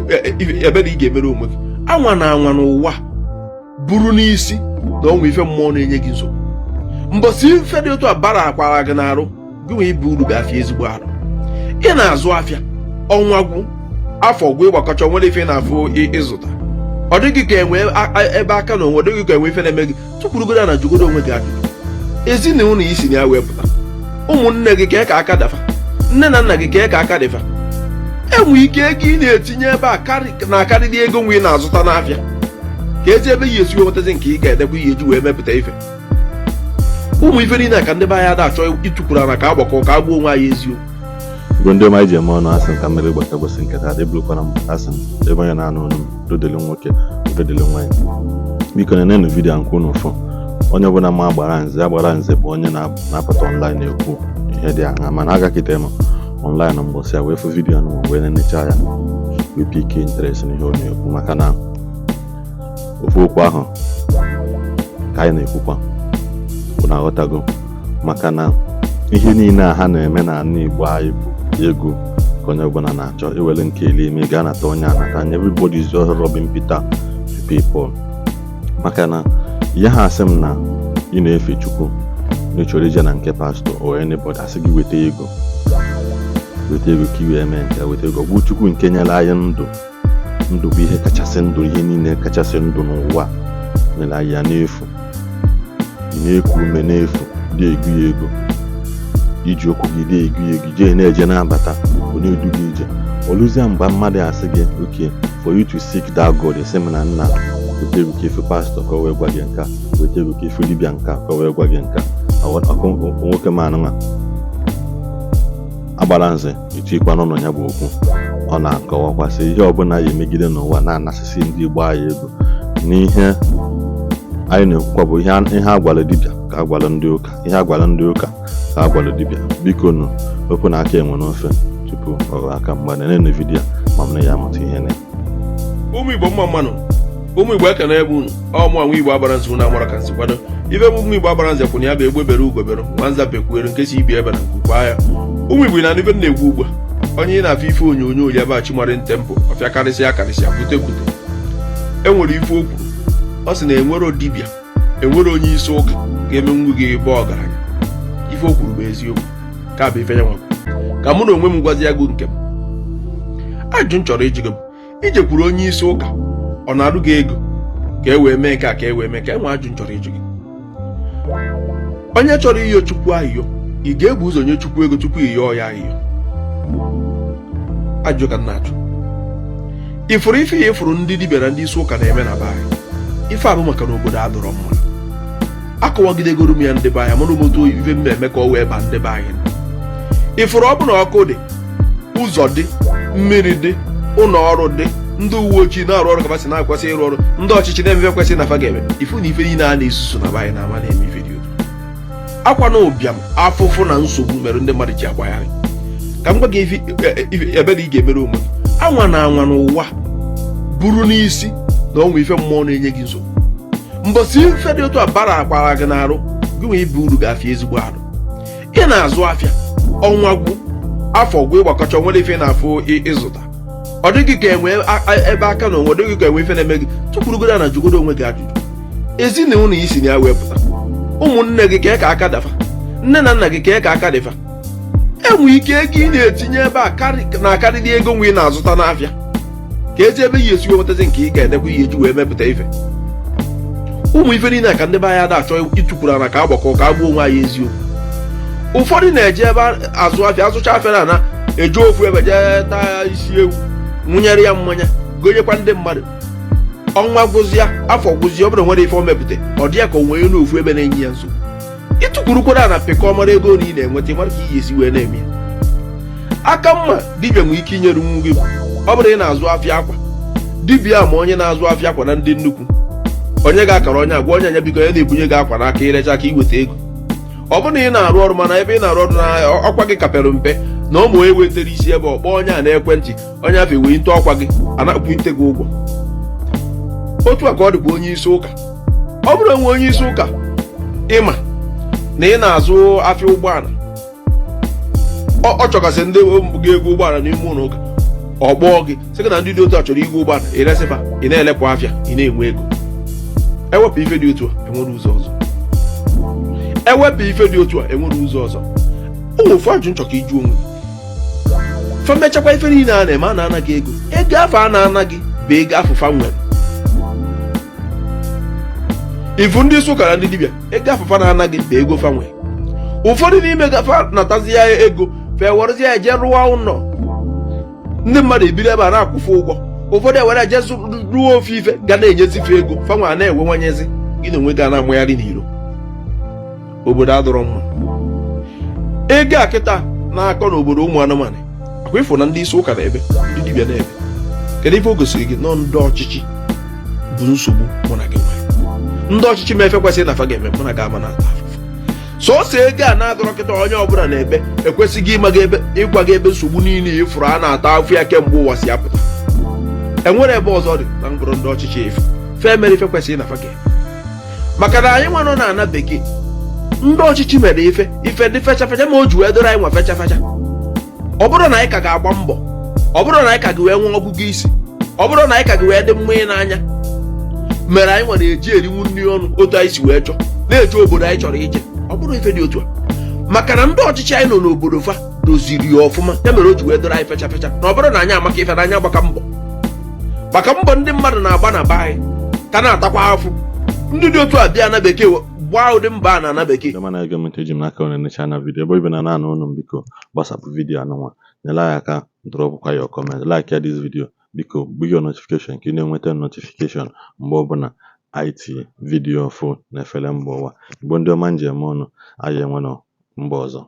Ebere ị ga-emere onwe gị. Anwa na anwa n'ụwa buru n'isi na onwe ife mmụọ na-enye gị nsogbu. Mbọsị ife dị otu a bara akwara gị n'arụ gị, nwee ibu uru ga-afịa ezigbo arụ. Ị na-azụ afịa, ọnwa gwụ, afọ gwụ, ịgbakọcha nwere ife ị na-afụ ịzụta. Ọ dịghị ka enwe ebe aka na onwe, ọ dịghị ka enwe ife na-eme gị. Tụkwurugodo na jụgodo onwe gị ajụjụ. Ezinụlọ isi na ya wee pụta, ụmụnne gị kee ka aka dafa, nne na nna gị kee ka aka dịfa. Enwe ike ego ị na-etinye ebe a na-akarịrị ego nwe ị na-azụta n'afịa, ka ezi ebe ya esi nwetazi nke ị ga-edekwa ihe eji wee mepụta ife. Ụmụ ife niile ka ndị be anyị ada achọ ịtụkwuru ana ka agbakọ ka a gbuo onwe anyị eziokwu. Igwe ndị ọma anyị ji eme ọnụ, asị m ka mmiri gbata ụbọchị nke taa dịbụrụkwana m. Asị m ebe onye na-anụ ọnụ m, udo dịrị nwoke, udo dịrị nwaanyị. Biko nenenu video nke unu fụ. Onye ọbụla ma agbara nze, agbara nze bụ onye na-apụta online ekwu ihe dị aṅa, mana agakịta m online mbọsị a wee fụ video anụ, wee nenecha ya, wee pick interest n'ihe ọ na-ekwu, maka na ofu okwu ahụ ka anyị na-ekwukwa. Unu aghọtago? Maka na ihe niile a ha na-eme n'ala Igbo anyị bụ ego ka onye ọbụla na-achọ iwere nke eli ime gaa nata onye anata anya. Everybody is just robbing Peter to pay Paul. Maka na ihe ha asị m na ị na-efe Chukwu, na ị chọrọ ije na nke pastor or anybody, asị gị weta ego, weta ego ka i wee mee nke a, weta ego. Ọ bụ Chukwu nke nyere anyị ndụ. Ndụ bụ ihe kachasị ndụ, ihe niile kachasị ndụ n'ụwa, nyere anyị ya n'efu. Ị na-eku ume n'efu, dị ego ya ego iji okwu gị dị ego ya ego jee na-eje na-abata, ọ na-edu gị ije. Oluzie mgbe mmadụ asị gị, "Okay, for you to seek that God," esi m na nna weta ego ka ifu pastor ka o wee gwa gị nke a, weta ego ka ifu dibịa nke a ka o wee gwa gị nke a. Ọkụ nwoke m anụnwa agbara nze etikwa n'ụlọ ya bụ okwu ọ na-akọwakwasị ihe ọbụla ya emegide n'ụwa na-anasịsị ndị Igbo anyị ego. N'ihe anyị na-ekwukwa bụ ihe a gwara dibịa ka a gwara ndị ụka, ihe a gwara ndị ụka ka a gwara dibịa. Biko nụ, wepụ na aka enwe n'ofe tupu ọ ghọọ aka mgba. Na video ma m na ya amụta ihe na ya. Ụmụ Igbo, mma mmanụ. Ụmụ Igbo, ekene ebe unu. Ọ mụ anwa Igbo agbara nze, unu amara ka nsi kwado ife bụ. Ụmụ Igbo, agbara nze kwụ na ya bụ egbe bere, ugo bere, nwanza bekwuere, nke si ibi ebe na nkukwa ya. Ụmụ Igbo, na ife m na-egwu ugbu a, onye ị na-afụ ife onyonyo ya ebe a, Chimarin Temple ọfịa karịsịa karịsịa bute bute, enwere ife o kwuru. Ọ sị na enwero dibịa, enwere onye isi ụka ga-emenwu gị ebe ọgaranya. Ife o kwuru bụ eziokwu, ka bụ ife ya nwakwu ka mụ na onwe m gwazi ya gụ nke m. Ajụ m chọrọ ịjụ gị bụ, ijekwuru onye isi ụka, ọ na-arụ gị ego ka e wee mee nke a, ka e wee mee ka e nwee? Ajụ m chọrọ ịjụ gị, onye chọrọ iyo Chukwu ahịhịọ, ị ga-ebu ụzọ nye Chukwu ego tupu ị yọọ ya ahịhịọ? Ajụ ka m na-ajụ. Ifuru ife ya, ifuru ndị dibịa na ndị isi ụka na-eme na be anyị, ife a bụ maka na obodo adọrọ mma. Akọwagidegoro m ya ndị be anyị, mụrụ m otu ife m na-eme ka ọ wee baa ndị be anyị. Ifuru ọ bụ na ọkụ dị, ụzọ dị, mmiri dị, ụlọ ọrụ dị, ndị uwe ojii na-arụ ọrụ ka si na-akwesị ịrụ ọrụ, ndị ọchịchị na-emefe kwesị na fa ga-eme, ifu na ife niile a na-esusu na be anyị na-ama na-eme ife dị otu akwa na ụbịam, afụfụ na nsogbu mere ndị mmadụ ji agbagharị. Ka m gwa gị ebere ị ga-emere onwe gị. Anwa na anwa n'ụwa buru n'isi na onwe ife mmụọ na-enye gị nsogbu. Mbọsị ife dị otu a bara akwara gị n'arụ gị, nwee ibu uru ga-afịa ezigbo arụ. Ị na-azụ afịa, ọnwa gwụ, afọ gwụ, ịgbakọcha nwere ife ị na-afụ ịzụta. Ọ dịghị ka enwe ebe aka na onwe, ọ dịghị ka enwe ife na-eme gị. Tụkwurugodo na jụgodo onwe gị ajụjụ. Ezinụlọ isi na ya wee pụta, ụmụnne gị kee ka aka dafa, nne na nna gị kee ka aka dịfa. Enwe ike ego ị na-etinye ebe a na-akarịrị ego nwe ị na-azụta n'afịa, ka ezi ebe ya esi nwetazi nke ị ga-edekwa ihe eji wee mepụta ife. Ụmụ ife niile ka ndị be anyị ada achọ ịtụkwuru ana ka agbakọ ka a gbuo onwe anyị eziokwu. Ụfọdụ na-eje ebe azụ afịa, azụcha afịa na ana eje ofu ebe jee taa isi ewu, nwụnyere ya mmanya, gonyekwa ndị mmadụ. Ọnwa gwụzịa, afọ gwụzịa, ọ bụrụ nwere ife o mepụta, ọ dị ya ka o nwere n'ofu ebe na-enye ya nsogbu. Ịtụkwurukwara na pịkọ mara ego na ị na-enweta, mara ka ị ga-esi wee na-eme ya. Aka mma dibịa nwere ike inyere nwu gị, ọ bụrụ ị na-azụ afịa akwa, dibịa ma onye na-azụ afịa akwa na ndị nnukwu, onye ga-akara onye agwa onye anya, biko, ya na-ebunye gị akwa n'aka, irecha ka iweta ego. Ọ bụrụ na ị na-arụ ọrụ, mana ebe ị na-arụ ọrụ na ọkwa gị kapere mpe, na ụmụ onye wetara isi ebe ọ kpọọ onye a n'ekwentị, onye afọ ewee nte ọkwa gị, a na-akwụnte gị ụgwọ. Otu a ka ọ dịkwa onye isi ụka. Ọ bụrụ enwe onye isi ụka ịma na ị na-azụ afịa ụgbọala, ọ chọgasị ndị ga-ego ụgbọala n'ime ụlọ ụka. Ọ kpọọ gị, sị gị na ndị dị otu a chọrọ igwe ụgbọala, iresịfa, ị na-elepụ afịa, ị na-enwe ego. Ewepụ ife dị otu a, enwere ụzọ ọzọ. Ewepụ ife dị otu a, enwere ụzọ ọzọ. Ụmụ ofu ajụ nchọ ka iju onwe gị. Fa mechakwa ife niile a na-eme, a na-ana gị ego. Ego afọ a na-ana gị bụ ego afọ fa nwere. Ifu ndị isi ụka na ndị dibịa, ego afọ fa na-ana gị bụ ego fa nwere. Ụfọdụ n'ime fa natazi ya ego, fa ewerezi ya jee rụọ ụlọ, ndị mmadụ ebiri ebe a na-akwụfe ụgwọ. Ụfọdụ ewere jee rụọ ofe ife ga na-enyezife ego, fa nwa na-enwewanyezi. Gị na onwe gị a na-amụgharị n'iro. Obodo adọrọ mma. Ego a kịta na-akọ n'obodo ụmụ anụmanụ akwa ịfụ na ndị isi ụka na-ebe, ndị dibịa na-ebe. Kedu ife o gosiri gị? Nọ ndị ọchịchị bụ nsogbu mụ na gị nwere. Ndị ọchịchị ma efe kwesịrị na fa ga-eme, mụ na gị ama na-ata afụfụ. Sọsọ ego a na-adọrọ kịta, onye ọbụla na-ebe. Ekwesịghị ịma gị ebe, ịgwa gị ebe nsogbu niile ịfụrụ a na-ata afụ ya kemgbe ụwa si apụta. Enwere ebe ọzọ dị na mkpụrụ ndị ọchịchị efu fe mere ife kwesịrị na fa ga-eme, maka na anyị nwa nọ na ana bekee, ndị ọchịchị mere ife, ife dị fecha fecha, ma o ji wee doro anyị nwa fecha fecha. Ọ bụrụ na anyị ka ga-agba mbọ, ọ bụrụ na anyị ka gị wee nwee ọgụgụ isi, ọ bụrụ na anyị ka gị wee dị mma ịnanya, mere anyị nwere eji erinwu nri ọnụ otu anyị si wee chọọ, na-eje obodo anyị chọrọ ije. Ọ bụrụ ife dị otu a, maka na ndị ọchịchị anyị nọ n'obodo fa doziri ya ọfụma, ya mere o ji wee doro anyị fecha fecha. Na ọ bụrụ na anyị amaka ife na anyị agbaka mbọ, maka mbọ ndị mmadụ na-agba na be anyị ka na-atakwa afụ, ndị dị otu a bịa na bekee gbaa ụdị mba a na ana bekee. Ndị ọma na-ege m ntị, eji m n'aka unu enecha na video ebe ibe na na-anụ unu m. Biko gbasapụ video anụnwa, nyere anyị aka, dropụkwa your comment, like ya this video. Biko gbunye notification ka ị na-enweta notification mgbe ọbụla anyị tinye video ọfụ na efere mba ụwa. Igbo ndị ọma, njem ọnụ anyị enwe nọ mba ọzọ.